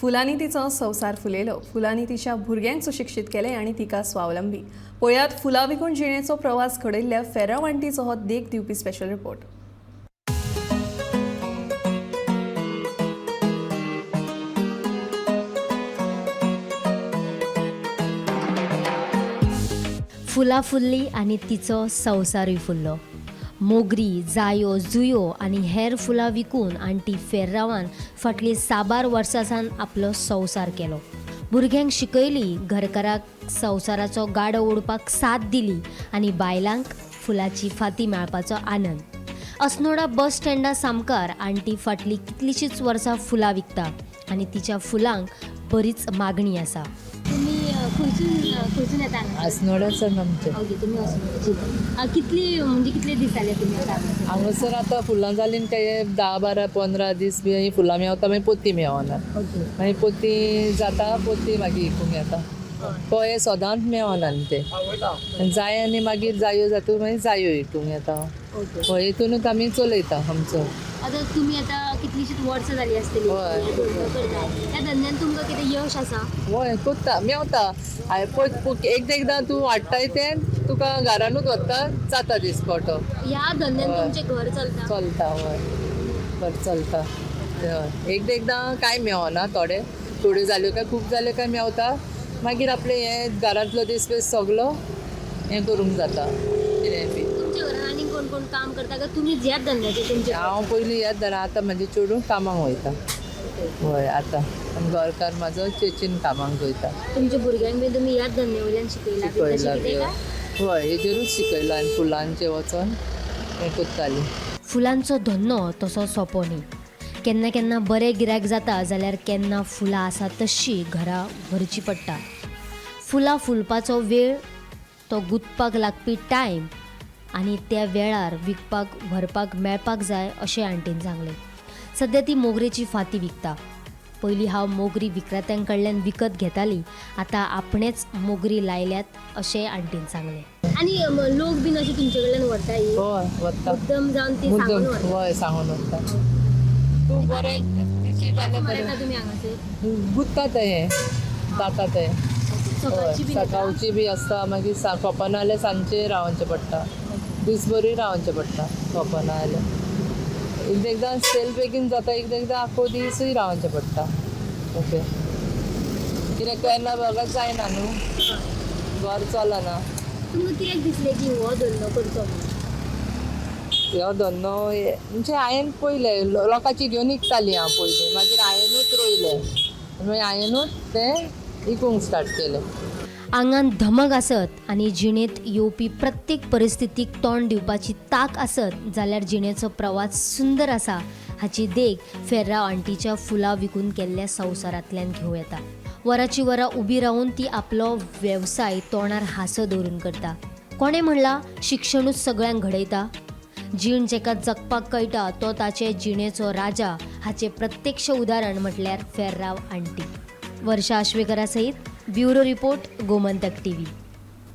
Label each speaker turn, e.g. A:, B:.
A: फुलांनी तिचो संवसार फुलयलो. फुलांनी तिच्या भुरग्यांक सुशिक्षीत केलें आनी तिका स्वावलंबी. पळयात फुलां विकून जिणेचो प्रवास घडयल्ल्या फेर्रांव आंटीचो हो देख दिवपी स्पेशल रिपोर्ट.
B: फुलां फुल्लीं आनी तिचो संवसारूय फुल्लो. मोगरी, जायो, जुयो आनी हेर फुलां विकून आण्टी फेर्रावान फाटलीं साबार वर्सां सावन आपलो संवसार केलो. भुरग्यांक शिकयली, घरकाराक संवसाराचो गाडो ओडपाक साथ दिली आनी बायलांक फुलाची फांती मेळपाचो आनंद. अस्नोडा बस स्टँडा सामकार आण्टी फाटलीं कितलींशींच वर्सां फुलां विकता आनी तिच्या फुलांक बरीच मागणी आसा.
C: तुमी खंयसून खंयसून येता हांगा?
D: अस्नोड्यासान आमचें.
C: ओके, तुमी अस्नोडची. कितली, म्हणजे कितले दीस जाले तुमी आतां हांगासर?
D: हांगासर आतां फुलां जालीं काय 10 12 15 दीस बी ही फुलां मेवता, मागीर पोती मेवना. मागीर पोती जाता, पोती मागीर विकूंक येता. पोये सदांच मेवना न्ही ते जाय आनी मागीर जायो जातूर मागीर जायो विकूंक येता. हय, हितूनच आमी चलयता आमचो.
C: आतां तुमी आतां कितलीशींच वर्सां जालीं आसतलीं
D: हय.
C: हे धंदो करता, ह्या धंद्यान तुमकां कितें यश आसा?
D: हय, कोत्ता मेवता. हांवें पळय, एकदां एकदां तूं हाडटाय तें तुका घरानूच वता जाता दिसपटो.
C: ह्या धंद्यान
D: हय.
C: तुमचें घर चलता?
D: चलता, हय, बरें चलता. हय, एकदां एकदां कांय मेवना, थोडे थोड्यो जाल्यो काय खूब जाल्यो काय मेवता. मागीर आपलें हें घरांतलो दीस बेस सगलो हें करूंक जाता कितें बी.
C: तुमच्या घरान आनी कोण कोण काम करता काय तुमी ह्याच धंद्याचे तुमचे?
D: हांव पयलीं ह्याच धरा, आतां म्हाजें चेडूं कामाक वयता. हय, आतां घरकार म्हाजो चेचीन कामाक वयता.
C: तुमच्या भुरग्यांक बी तुमी ह्याच धंद्या वयल्यान शिकयला बी तशें
D: शिकयलां बी.
C: कितें काय?
D: हय, हेजेरूच शिकयलां आनी फुलांचें वचोन हें कोत्तालीं.
B: फुलांचो धंदो तसो सोंपो न्ही. केन्ना केन्ना बरें गिरायक जाता जाल्यार केन्ना फुलां आसा तश्शीं घरा व्हरचीं पडटा. फुलां फुलपाचो वेळ, तो गुंतपाक लागपी टायम आनी त्या वेळार विकपाक व्हरपाक मेळपाक जाय अशें आण्टीन सांगलें. सद्या ती मोगरेची फांती विकता. पयलीं हांव मोगरी विक्रेत्यां कडल्यान विकत घेताली, आतां आपणेच मोगरी लायल्यात अशें आण्टीन सांगलें.
C: आनी लोक बीन अशें तुमचे कडल्यान व्हरता ही?
D: हय, वता.
C: मुद्दम जावन ती सांगून
D: मुद्दम
C: व्हरता?
D: हय, सांगून वता. तूं बरें
C: कितल्यांक सुमार येता तुमी हांगासर?
D: गुत्ता तें जाता तें.
C: सकाळची बी येता?
D: सकाळची बी आसता, मागीर खोपना जाल्यार सांजचें रावचें पडटा, दिसभरूय रावचें पडटा खोपना जाल्यार. एकदां एकदां सेल बेगीन जाता, एकदां एकदां आख्खो दिसूय रावचें पडटा. ओके, कित्याक केन्ना बगर जायना न्हू, घर चलना.
C: तुमकां कित्याक दिसलें की हो धंदो करचो म्हणून?
D: हो धंदो म्हणजे हांवें पयलें लोकांची घेवन विकताली हांव पयलीं, मागीर हांवेनूच रोयलें, मागीर हांवेनूच तें विकूंक स्टार्ट केलें.
B: आंगान धमक आसत आनी जिणेंत येवपी प्रत्येक परिस्थितीक तोंड दिवपाची तांक आसत जाल्यार जिणेचो प्रवास सुंदर आसा हाची देख फेर्रांव आण्टीच्या फुलां विकून केल्ल्या संवसारांतल्यान घेवं येता. वराची वरां उबी रावन ती आपलो वेवसाय तोंडार हांसो दवरून करता. कोणें म्हणलां, शिक्षणूच सगळ्यांक घडयता? जीण जेका जगपाक कळटा तो ताचे जिणेचो राजा हाचें प्रत्यक्ष उदाहरण म्हटल्यार फेर्रांव आण्टी. वर्षा आश्वेकरा सहित ब्युरो रिपोर्ट, गोमंतक टीव्ही.